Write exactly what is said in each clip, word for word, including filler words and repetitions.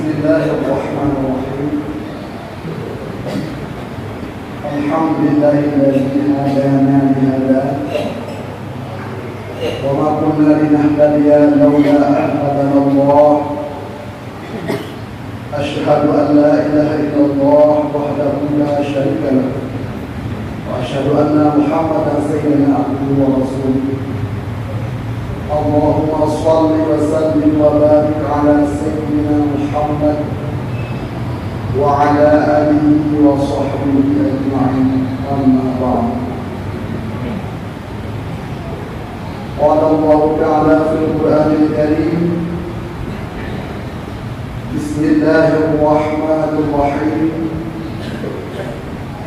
بسم الله الرحمن الرحيم. الحمد لله الذي هدانا لهذا وما كنا لنهتدي لولا أن هدانا الله. أشهد أن لا إله إلا الله وحده لا شريك له، وأشهد أن محمدا سيدنا عبده ورسوله. اللهم صل وسلم وبارك على سيدنا محمد وعلى آله وصحبه أجمعين. أما بعد. قال الله تعالى في القرآن الكريم: بسم الله الرحمن الرحيم.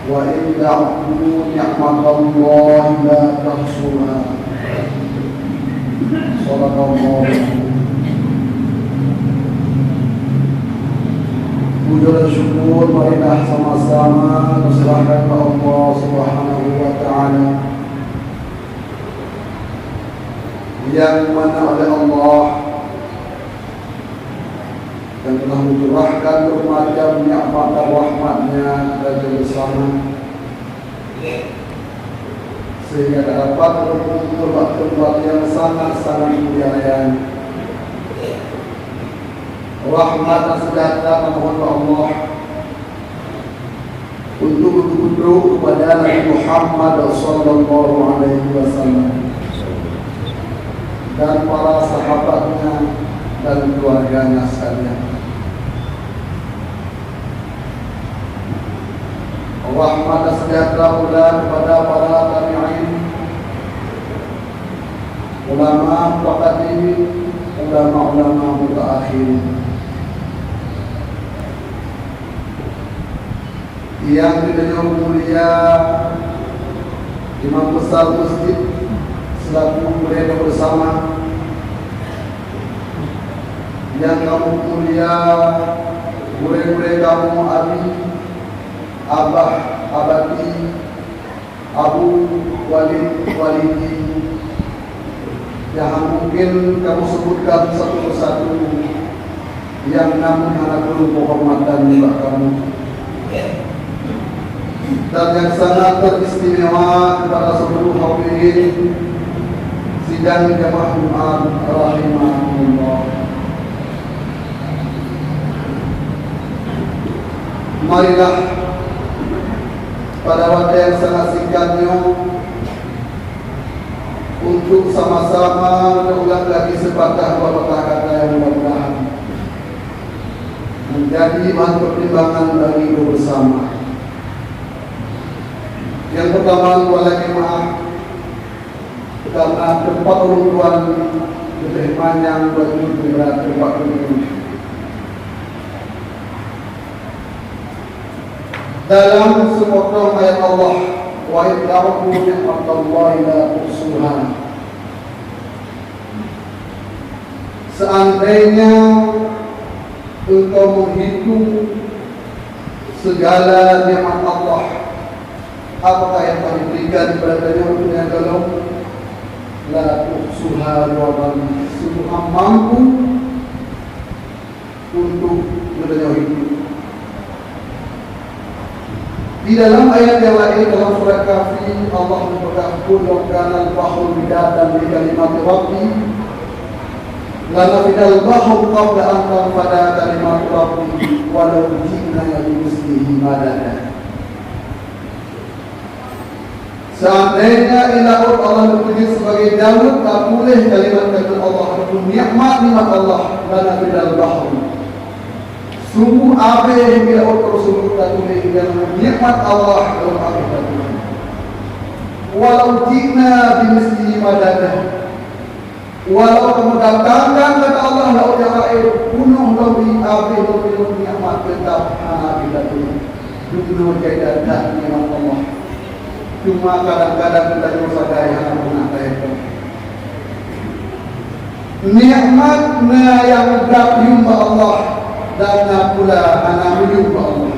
وإن تعدوا نعمة الله لا تحصوها. صدق الله العظيم. Puja dan syukur marilah sama-sama diserahkan kepada Allah Subhanahu wa Ta'ala, yang mana oleh Allah dan telah mencurahkan bermacam nikmat dan rahmat-Nya kepada kita bersama, sehingga dapat berkumpul bak tempat yang sangat-sangat mulia ini. Rahmat dan sejahtera mohon bak Allah untuk berkepada Nabi Muhammad sallallahu alaihi wasallam dan para sahabatnya dan keluarganya sekalian. Rahmat dan sejahtera pula kepada para tabi'in, ulama mutaqaddimin, ulama-ulama mutaakhirin. Yang geutanyoe mulia Imam Besar Masjid selaku gurée bersama, yang kamoe mulia gurée-gurée kamoe, abi, abah, abati, Abu Walid Walidi, nyang mungken kamoe sebutkan satu persatu, nyang namun hana kureueng keuhormatan nibak kamoe. Dan nyang sangat teristimewa kepada seluruh hadirin sidang jamaah Jumat rahimakumullah. Marilah pada watée nyang sangat singkat nyoe untuk sama-sama neuulang lagi sepatah dua patah kata nyang mudah-mudahan menjadi bahan pertimbangan bagi kita bersama. Nyang pertama, ulôn lakée meu'ah karena teumpat ulôn tuan leubeh manyang bak jeuet nibak teumpat ulôn. Dalam seupotong ayat Allah, "Wa in ta'uddu ni'matallahi la tuhsuha." Seandainya engkau menghitung segala nikmat Allah, apakah yang telah diberikan kepada tanyoe dunia golom, la tuhsuha, jawaban sungguh mampu untuk geutanyoe hidup. Di dalam ayat yang lain dalam surat Kahfi, Allah meupeugah, "Qul law kana al-bahru midhadan li kalimati rabbi, lanafidal bahru qabla an tanfada kalimatu rabbi, walau ji'na bimitslihi madada." Seandainya di laôt Allah geupeujeuet sibagai daun, tatuléh kalimat-kalimat Allah, ataupun nikmat-nikmat Allah, lanafidal bahru. Sungguh abéh di laôt tersebut tatuléh nikmat Allah dalam abéh tatuléh. Walau ji'na bimitslihi madada. Walau kamoe datangkan kata Allah laôt nyang laén, peunoh lom, abéh lom, lom nikmat, teutap hana abéh lagi. Dunoe jai that nikmat Allah. Cuma kadang-kadang geutanyoe sagai hana pernah taheun. Nikmat na nyang geupeuyum bak Allah dan na pula hana meuyum bak Allah.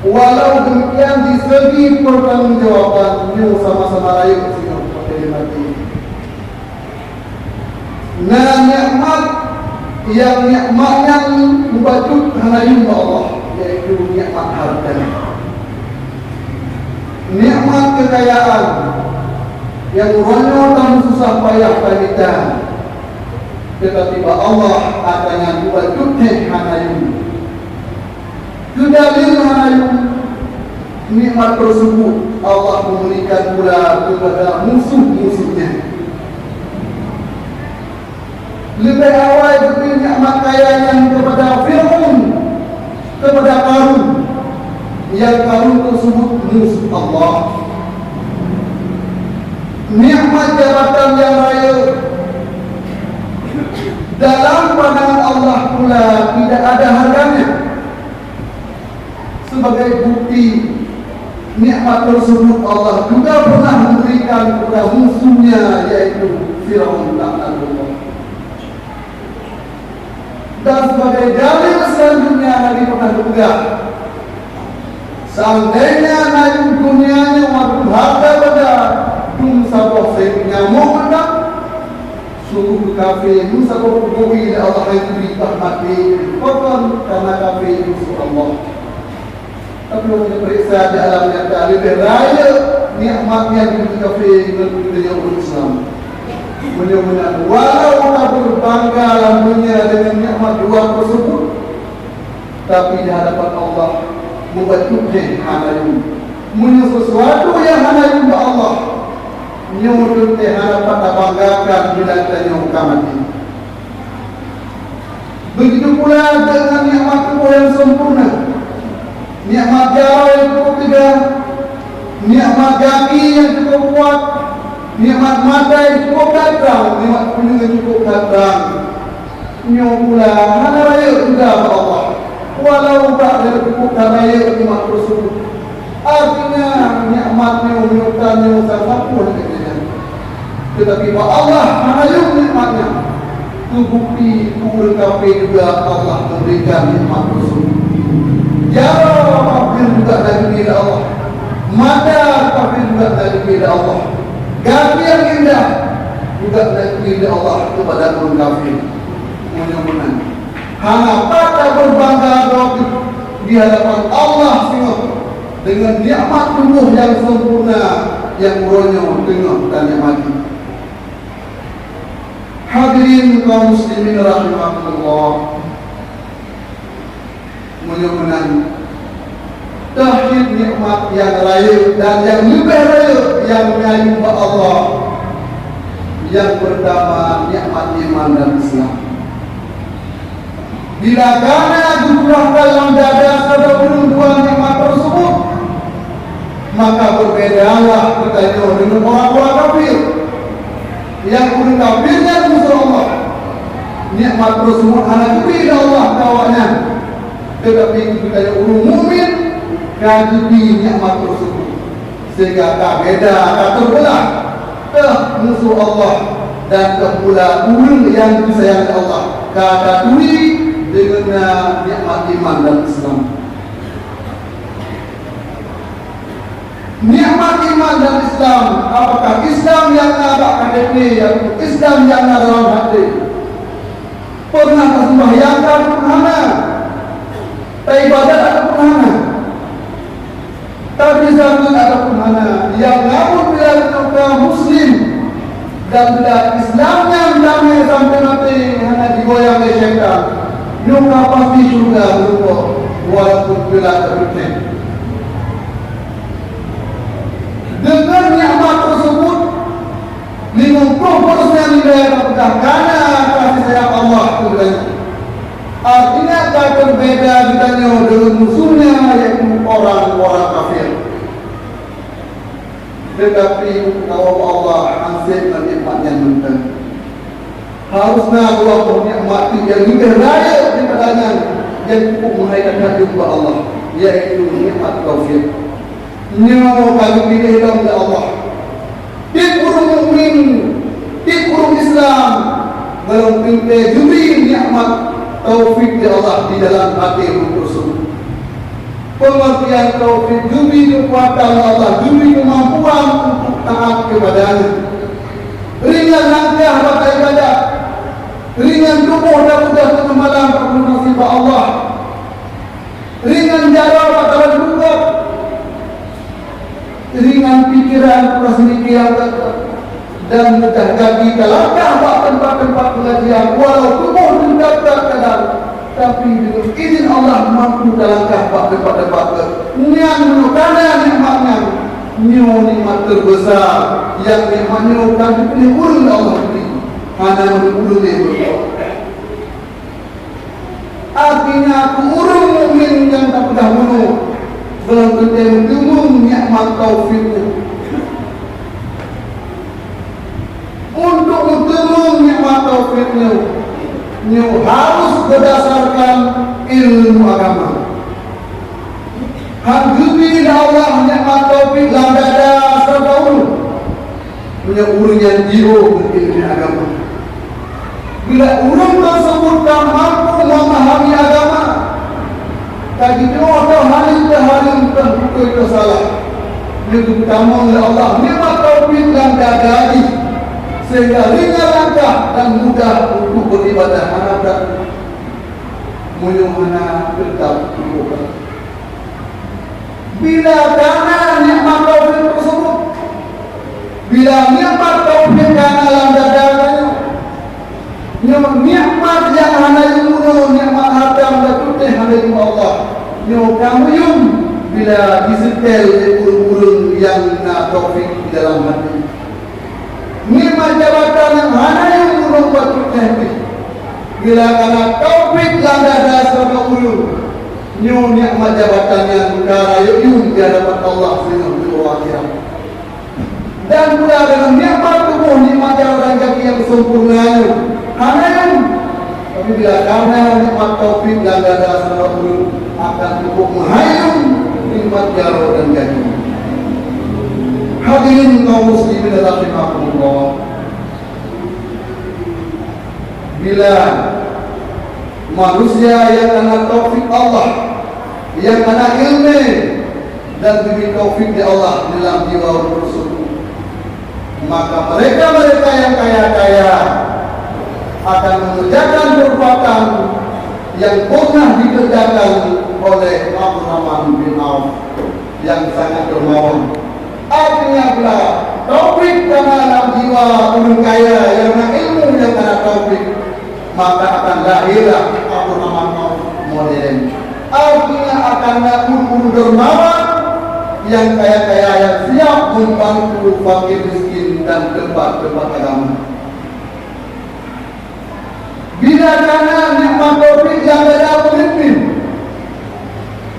Walau demikian, di segi pertanggungjawaban nyoe sama-sama rayeuk singoh watée maté. Na nikmat Nyang nikmat nyan mubacut hana yum bak Allah, yaitu nikmat hareuta. Nikmat keukayaan nyang uroe nyoe tameususah payah tamita, teutapi bak Allah atra nyan mubacut hana yum. Keu dalil hana yum nikmat teuseubut, Allah meuberikan pula keupada musuh-musuhnya. Leubeh awai geubri nikmat kaya nyan keupada Fir'aun, keupada Qarun, nyang Qarun teuseubut musuh Allah. Nikmat jabatan nyang rayeuk dalam pandangan Allah pula tidak ada harganya. Sebagai bukti nikmat teuseubut, Allah juga pernah memberikan kepada musuhnya, yaitu Firaun laknatullah. Dan sebagai dalil selanjutnya, Nabi pernah geupeugah, seandainya na dunia nyoe hareuta banda dum saboh sép nyamok mantong, sungguh kafé meusaboh peubri lé Allah nyang geubri bah maté, pakon? Karena kafé musuh Allah. Tapi watèe tapeuriksa di alam nyata, leubeh rayeuk nikmat nyan keu kafé ngon keu ureueng Islam. Meunyoe meunan, walau ka beubangga lam donya deungon nikmat luwa teuseubut, tapi di hadapan Allah mubacut hana yum. Meunyoe sesuatu nyang hana yum bak Allah, nyoe teuntèe hana pat tabanggakan bila tanyoe ka maté. Begitu pula deungon nikmat tuboh nyang sempurna, nikmat jaroe nyang cukup teuga, nikmat gaki nyang cukup kuat, nikmat mata nyang cukup that trang, nikmat punyueng nyang cukup that trang. Nyoe pula hana rayeuk juga bak Allah, walau bak lé cukup ka rayeuk nikmat teuseubut. Artinya, nikmat nyoe, nyoe, tanyoe sapeue lagèe nyan. Teutapi bak Allah hana yum nikmat nyan. Teubukti keu ureueng kafé juga Allah meuberikan nikmat teuseubut. Jaroe kafé juga na geubri lé Allah. Mata kafé juga na geubri lé Allah. Gaki nyang indah juga na geubri lé Allah keupada ureueng kafé. Meunyoe meunan, hana pat tabeubangga droe di hadapan Allah singoh deungon nikmat tuboh nyang sempurna nyang uroe nyoe teungoh tanikmati. Hadirin kaum muslimin rahimakumullah. Meunyoe meunan, teuhit nikmat nyang rayeuk dan nyang leubeh rayeuk nyang na yum bak Allah. Nyang peurtama, nikmat iman dan Islam. Bila ka na geucurahkan lam dada sidroe ureueng dua nikmat teuseubut, maka beureubedalah geutanyoe deungon ureueng-ureueng kafé. Nyang ureueng kafé nyan musoh Allah. Nikmat teuseubut hana geubri lé Allah keu awaknyan, teutapi geutanyoe ureueng mukmin ka geubri nikmat teuseubut. Sehingga ka beda, ka teubeulah. Teuh musoh Allah dan teuh pula ureueng nyang geusayang lé Allah, ka taturi deungon na nikmat iman dan Islam. Nikmat iman dan Islam, apakah Islam nyang na bak K T P, yaitu Islam nyang na dalam hati? Pernah taseumbahyang ataupun hana? Taibadat ataupun hana? Tapi zakat ataupun hana, nyang namun bila geutuka muslim dan bila Islam nyan damé sampai maté hana jigoyang lé syaitan, nyoe ka pasti syurga meurumpok walaupun bila teupeutét. Deungon nikmat teuseubut, limong ploh persen nilai ka peugah kana kasih sayang Allah keu geutanyoe. Artinya ka teubeda geutanyoe deungon musohnya, yaitu orang-orang kafir. Teutapi, Allah, Allah han sép ngon nikmat nyan mantong. Harus na dua boh nikmat nyang leubeh rayeuk daripada nyan nyang cukup meuhai that-that jumpa Allah, yaitu nikmat taufik. Nyoe ka geupiléh lom lé Allah. Tiep ureueng mukmin, tiep ureueng Islam, golom teuntèe geubri nikmat taufik lé Allah di dalam até ureueng teusebut. Pengertian taufik, geubri keukuatan lé Allah, geubri keumampuan untuk taat keupada-Nya. Ringan langkah bak ibadat, ringan tuboh tapeugah Uroe seumike nyang ka, dan mudah gaki talangkah bak teumpat-teumpat peungajian, walau tuboh teutab that kadang, tapi deungon idhin Allah mampu talangkah bak teumpat-teumpat geuh. Nyan meunyoe kana nikmat nyan, nyoe nikmat teubeusa, nyang nikmat nyoe ka geupiléh ureuëng lé Allah teuntée, hana meunurot ureuëng lé Allah. Artinya, keu ureuëng mukmin nyang tapeugah bunoe, gohlom teuntée meuteumeung nikmat taufik nyoe. Untuk meuteumeung nikmat taufik nyoe, nyoe harus berdasarkan ilmu agama. Han geubri lé Allah nikmat taufik lam dada sidroe ureuëng, meunyoe ureuëng nyan jiôh ngon ileumèe agama. Bila ureuëng teuseubut ka mampu memahami agama, ka jideungoe toh hareuem, toh hareuem, toh beutôi, toh salah, laju geutamong lé Allah nikmat taufik lam dada jih, sehingga ringan langkah dan mudah untuk beribadah. Hana that meunyoe hana teutap ibadah. Bila kana nikmat taufik teuseubut, bila nikmat taufik kana lam dada tanyoe, nyoe nikmat nyang hana yum bunoe, nikmat hareuta nyang teuntée hana yum Allah. Nyoe ka meuyum bila jiseutôt lé ureuëng-ureuëng nyang na taufik di dalam hati. Nikmat jabatan nyang hana yum bunoe bacut lé pih. Bila kana taufik lam dada sidroe ureuëng, nyoe nikmat jabatan nyan ka rayeuk yum di hadapan Allah singoh di uroe akhirat. Dan pula deungon nikmat tuboh, nikmat jaroe dan gaki nyang sempurna nyoe hana yum. Tapi bila kana nikmat taufik lam dada sidroe ureuëng, akan cukup meuhai yum nikmat jaroe dan gaki. Hadirin kaum muslimin rahimakumullah. Bila manusia nyang kana taufik Allah, nyang kana ileumèe dan geubri taufik lé Allah dalam jiwa ureuëng tersebut, maka mereka-mereka nyang kaya-kaya akan mengerjakan perbuatan nyang pernah dikerjakan oleh Abdurrahman bin Auf nyang sangat dermawan. Artinya, bila taufik kana lam jiwa ureuëng kaya nyang na ilmu nyang kana taufik, maka akan lahirlah Abdurrahman Auf modern. Artinya, akan na ureuëng-ureuëng dermawan nyang kaya-kaya nyang siap membantu fakir miskin dan teumpat-teumpat agama. Bila kana nikmat taufik nyang dada peumimpin,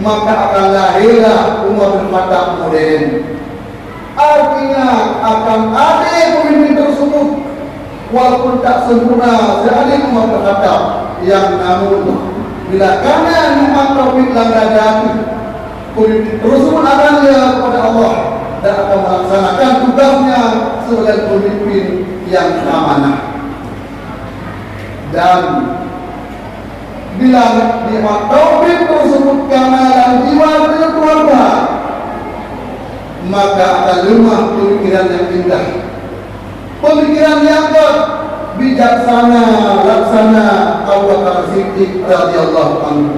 maka akan lahirlah Umar bin Khattab modern. Artinya, akan adé peumimpin tersebut, walaupun tak sempurna seadé Umar bin Khattab, yang namun bila kana nikmat taufik lam dada, peumimpin tersebut akan lia kepada Allah dan akan melaksanakan tugasnya sebagai pemimpin yang amanah. Dan bila nikmat taufik tersebut kana lam jiwa keuluwarga, maka akan leumah pemikiran nyang indah, pemikiran nyang gét, bijaksana, laksana Abu Bakar Siddiq radhiyallahu anhu.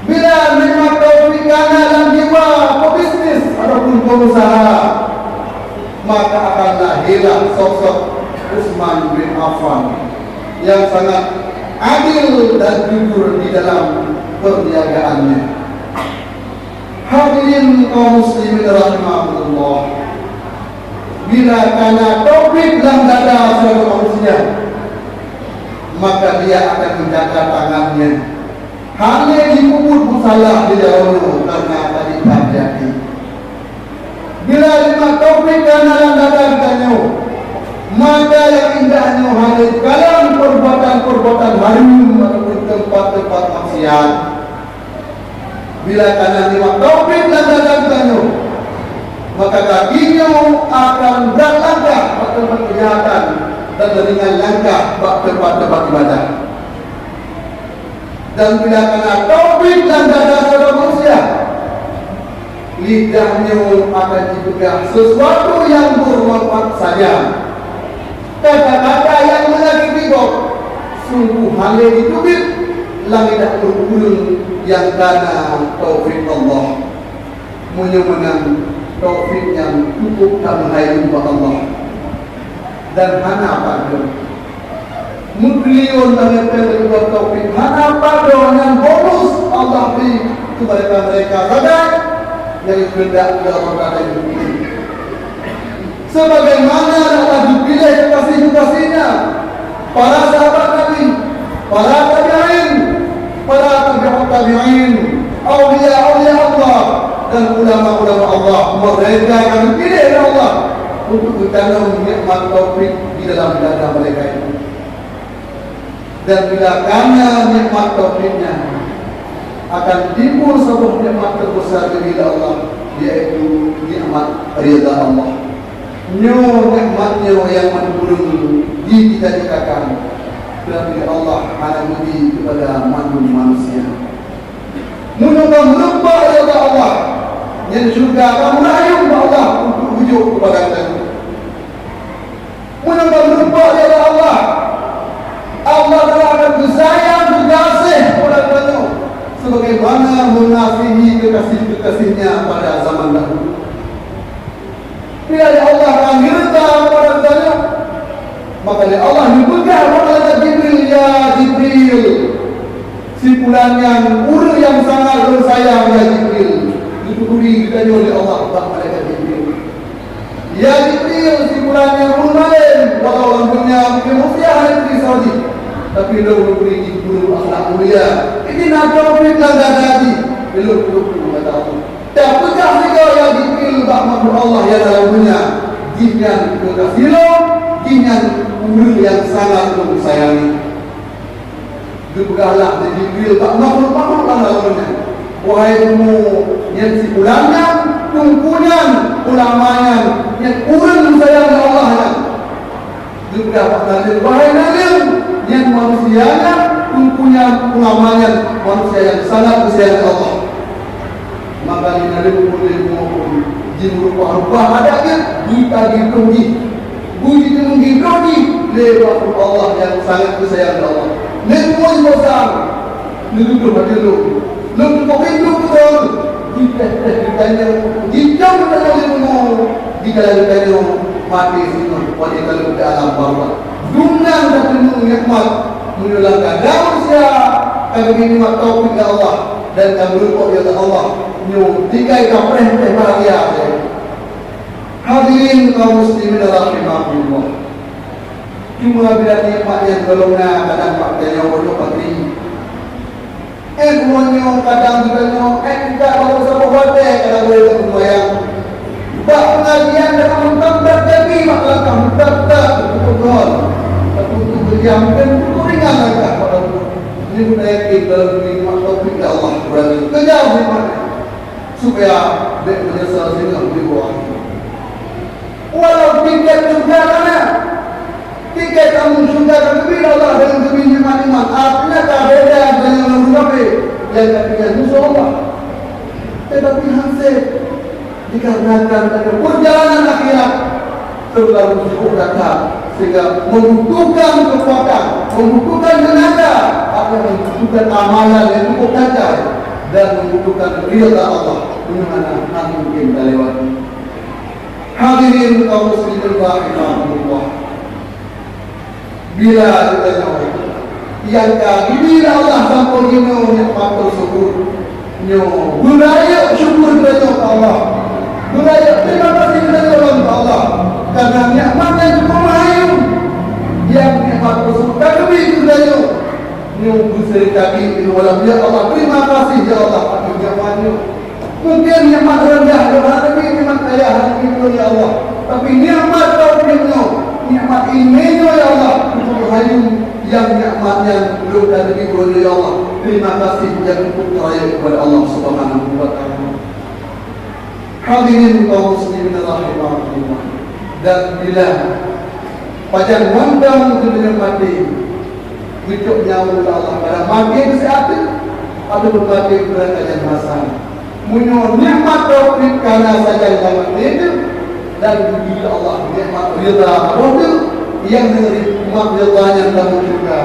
Bila nikmat taufik kana lam jiwa pebisnis ataupun pengusaha, maka akan lahirlah sosok Utsman bin Affan yang sangat adil dan jujur di dalam perniagaannya. Hadirin kaum muslimin rahimakumullah, bila kana taufik lam dada sidroe manusia, maka dia akan menjaga tangannya. Hana jipeubuet meusalah di jaroe nyoe karena tadi hati-hati. Bila nikmat taufik kana lam dada geutanyoe, maka nyang indah nyoe hana jikalon perbuatan-perbuatan hareuem ataupun teumpat-teumpat maksiat. Bila kana nikmat taufik lam dada geutanyoe, maka gaki nyoe akan brat langkah bak teumpat keujahatan dan ringan langkah bak teumpat-teumpat ibadah. Dan bila kana taufik lam dada sidroe manusia, lidah nyoe akan jipeugah sesuatu nyang bermanfaat saja. Kata-kata nyang menyakiti gob sungguh hana jiteubiet lam lidah ureuëng-ureuëng nyang kana taufik Allah. Meunyoe meunan, Taufik nyang cukup that meuhai ubak Allah dan hana padum. Meutriliun dan leubeh ubak taufik hana padum nyang bonus Allah bri keu mereka-mereka sagai nyang geukeundak lé Allah Taala. Sebagaimana Allah geupiléh kekasih-kekasihnya, para sahabat Nabi, para tabi'in, para tabi'ut tabi'in, aulia-aulia Allah, dan ulama-ulama Allah, mereka yang dipilih oleh Allah untuk geutanam nikmat taufik di dalam dada mereka itu. Dan bila kana nikmat taufik nyan, akan timbul saboh nikmat teubesar dari Allah, yaitu nikmat ridha Allah. Nyoe nikmat nyoe nyang mandum jicita-citakan, tetapi Allah hana geubri kepada mandum manusia. Meunyoe kamoe lupa ridha Allah, nyan syeuruga kamoe rayu bak Allah untuk geujok kepada geutanyoe. Meunyoe kamoe lupa ridha Allah, Allah Taala akan beusayang, beugaséh kepada geutanyoe, sebagaimana mengasihi kekasih-kekasih-Nya pada zaman dahulu. Bila Allah akan ridha kepada geutanyoe, maka lé Allah geupeugah bak malaikat Jibril, "Ya Jibril, si fulan nyan ureuëng nyang sangat Lôn sayang, ya Jibril." Geupeuguri geutanyoe lé Allah bak malaikat Jibril. Ya Jibril, si fulan nyan ureuëng malém, walau lam donya mungken manusia hana teubiasa jih, tapi lôn geubri jih guru akhlak mulia. Ini na taufik nyang gata jih, lôn tuku kata Allah. Tapeugah sigoe ya Jibril bak makhluk Allah nyang lam donya, jihnyan kekasih lôn, jihnyan ureuëng nyang sangat lôn sayangi. Geupeugahlah lé Jibril bak makhluk-makhluk lam donya, "Wahai bumoe, nyan si fulan nyan, teungku nyan, ulama nyan, nyan ureuëng sayang Allah nyan." Geupeugah bak naleueng, "Wahai naleueng, nyan manusia nyan, teungku nyan, ulama nyan, manusia nyang sangat geusayang Allah." Maka di naleueng pun lé bumoe pun jimeurubah-rubah adat geuh, beutagidroh jih, beujiteumeugi droe jih lé makhluk Allah nyang sangat geusayang lé Allah. Lé bumoe jibosang, neududoh ateueh lôn. Lôn teupeurindu keu droe, jiteh-teh geutanyoe, jicöm geutanyoe lé bumoe, jikalau geutanyoe maté singoh watée ka lheueh di alam barzakh. Dumnan tateumé nikmat meunyoe lam dada manusia ka geubri nikmat taufik lé Allah dan ka meurumpok lé Allah, nyoe tinggai kapreh teuh bahagia. Hadirin kaum muslimin rahimakumullah. Cuma bila nikmat nyang golom na kadang bak tanyoe bodoh pati. Eh, bumoe nyoe kadang geutanyoe, eh, kita baru saboh watée kadang boleh teumbayang. Bak pengajian dan mantong terjadi bak langkah mudah tak betul. Tapi untuk kerja mungkin cukup ringan langkah pada Allah. Ini kita yakin dalam diri nikmat taufik dari Allah berani kejar nikmat supaya bek menyesal singoh di bawah. Walau tiket syurga hana, tiket tamu syurga ka geubri Allah deungon geubri nikmat-nikmat. Artinya ka beda deungon ureuëng kafé nyang ka tinggai musoh Allah. Tetapi hana sép, dikarenakan ada perjalanan akhirat terlalu jauh dekat sehingga membutuhkan kekuatan, membutuhkan tenaga, artinya membutuhkan amalan yang cukup tajam dan membutuhkan ridha Allah, di mana hana mungkin dilewati. Hadirin kaum muslimin rahimakumullah. Bila geutanyoe nyang ka geubri lé Allah sampoe jinoe nikmat teusyukur, nyoe beurayeuk syukur geutanyoe keu Allah. Beurayeuk terima kasih geutanyoe lom keu Allah karena nikmat nyang cukup meuhayeu, nyang nikmat teusyukur ka geubri keu geutanyoe. Nyoe beuseri kaki keu walau ya Allah, terima kasih ya Allah atas nikmat nyoe. Mungkin nikmat rendah, ya Allah, tapi nikmat kaya hati ulôn, ya Allah. Tapi nikmat taufik nyoe, nikmat ileumé nyoe, ya Allah, untuk rayeuk nyang nikmat nyan ulôn ka teurimong, ya Allah. Terima kasih nyang cukup raya kepada Allah Subhanahu wa Taala. Hadirin kaum muslimin rahimakumullah. Dan bila pajan mantong geutanyoe maté, geucok nyawöng lé Allah, pada maté keu siat, ataupun maté keu rakan nyang masa. Meunyoe nikmat taufik kana sajan lam maté teuh, dan geubri lé Allah nikmat ridha Allah teuh, nyang neureumat ridha nyang tamong syeuruga.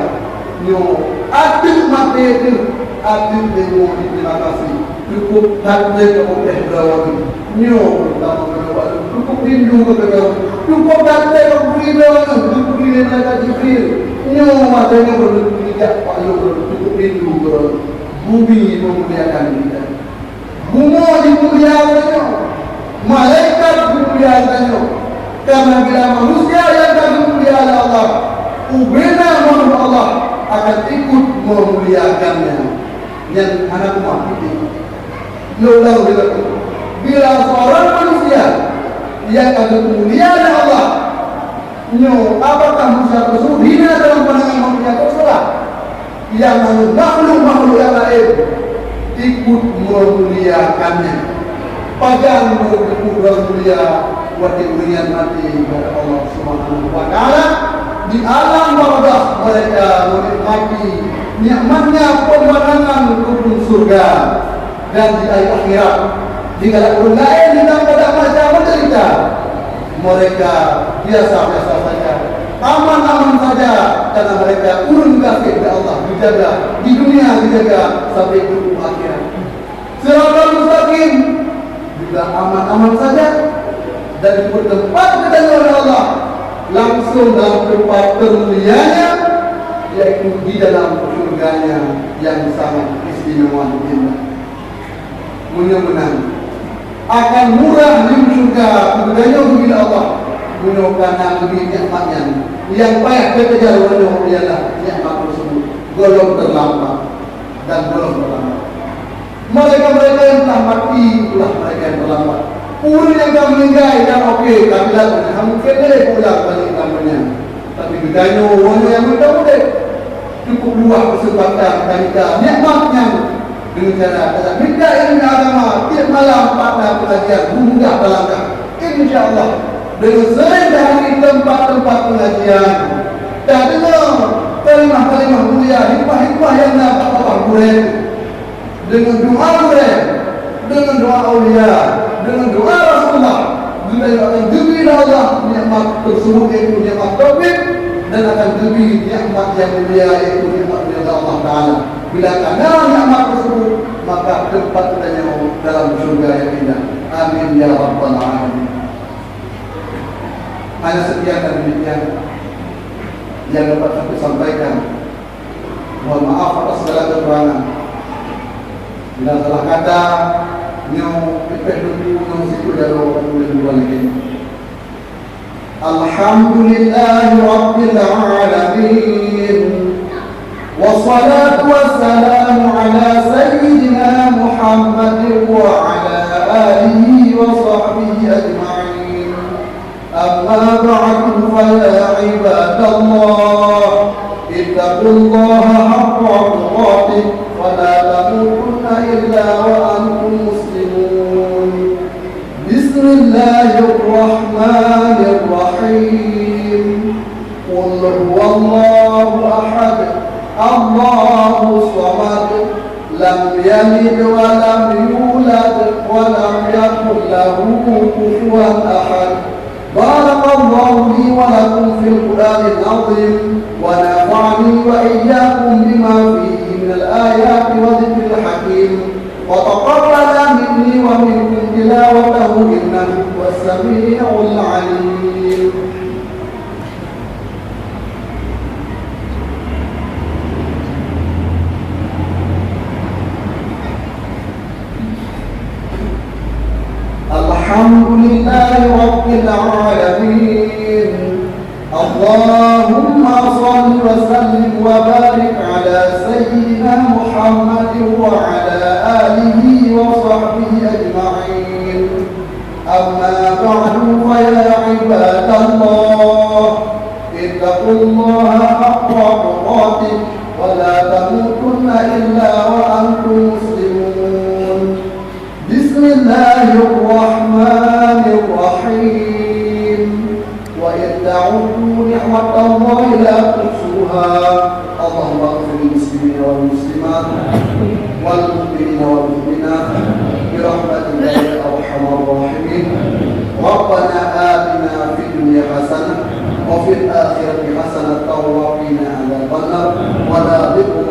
Nyoe ateueh maté teuh, ateueh deungoe terima kasih. Cukup that lé kamoe péh droe nyoe, terutama keu droe, cukup rindu keu droe. Cukup that lé kamoe bri droe, geubri lé malaikat Jibril. Nyoe watèe nyoe droe geujak bak lôn, cukup rindu keu droe. Bumi meumuliakan kita. Bumoe jimulia tanyoe. Malaikat jimulia tanyoe. Karena bila manusia nyang ka geumulia lé Allah, ubena makhluk Allah akan ikut meumuliakannya. Nyan hana kumat titik. Lôn ulang lagi. Bila seorang manusia nyang ka geumulia lé Allah, nyoe apakah manusia tersebut hina dalam pandangan manusia tersebut? Nyang makhluk-makhluk nyang laén ikut meumuliakannya. Pajan meunyoe ureuëng mulia watèe ureuëng nyan maté, kata Allah Subhanahu wa Taala, di alam barzakh mereka menikmati nikmatnya pemandangan kebun surga, dan di hari akhirat, di kala ureuëng laén di dalam keadaan macam menderita, mereka biasa-biasa saja, aman-aman saja, karena mereka ureuëng gasien dari Allah, dijaga di dunia, dijaga sampai ke akhirat. Siratal mustaqim juga aman-aman saja dan dipertempat kepada oleh Allah langsung dalam tempat termulianya, yaitu di dalam surganya yang sangat istimewa indah. Meunyoe meunan, akan murah lom syeuruga keu geutanyoe geubri lé Allah, meunyoe ka na geubri nikmat nyan. Nyang payah teukejar uroe nyoe ialah nikmat tersebut gohlom teulambat dan gohlom teulambat. Mereka-mereka yang telah mati itulah mereka yang terlambat. Ureuëng nyang ka meuninggai nyan oke, tapi lah hana mungken lé pulang balik lam donya. Tapi geutanyoe, uroe nyoe nyang meunan udeb, cukup luwah keuseumpatan ka mita nikmat nyan deungon cara taminta ilmu agama tieb malam pat na peungajian, mudah talangkah. Insya Allah, deungon seuring tahadiri teumpat-teumpat peungajian, tadeungoe kalimah-kalimah mulia, hikmah-hikmah nyang na bak babah gurée. Deungon doa gurée, deungon doa aulia, deungon doa Rasulullah, geutanyoe akan geubri lé Allah nikmat teusebut, yaitu nikmat taufik, dan akan geubri nikmat nyang mulia, yaitu nikmat ridha Allah Taala. Bila ka na nikmat teusebut, maka teumpat geutanyoe dalam syeuruga nyang indah. Amin ya rabbal alamin. Hanya sekian dan demikian yang dapat aku sampaikan. Mohon maaf atas segala kekurangan. Bila salah kata, nyoe pipéh lôn tuwoe nyoe siku jaroe ureuëng luwa lagée nyoe. Alhamdulillahi rabbil alamin. Wassalatu wassalamu ala sayyidina Muhammadin wa ala alihi wa sahbihi ajma'in. أما بعد، فيا عباد الله، اتقوا الله حق تقاته، ولا تموتن إلا وأنتم مسلمون. بسم الله الرحمن الرحيم. قل هو الله أحد، الله الصمد، لم يلد ولم يولد، ولم يكن له كفوا أحد. بارك الله لي ولكم في القرآن العظيم، ونفعني وإياكم بما فيه من الآيات والذكر الحكيم، وتقبل مني ومنكم تلاوته إنه هو السميع العليم. الحمد لله رب العالمين. اللهم صل وسلم وبارك على سيدنا محمد وعلى آله وصحبه أجمعين. أما بعد، فيا عباد الله، اتقوا الله حق تقاته، ولا تموتن إلا وأنتم مسلمون. بسم الله الرحمن الرحيم. وإن تعدوا نعمة الله لا تحصوها. اللهم اغفر للمسلمين والمسلمات والمؤمنين والمؤمنات برحمتك يا أرحم الراحمين. ربنا آتنا في الدنيا حسنة وفي الآخرة حسنة وقنا عذاب النار. ولا تقم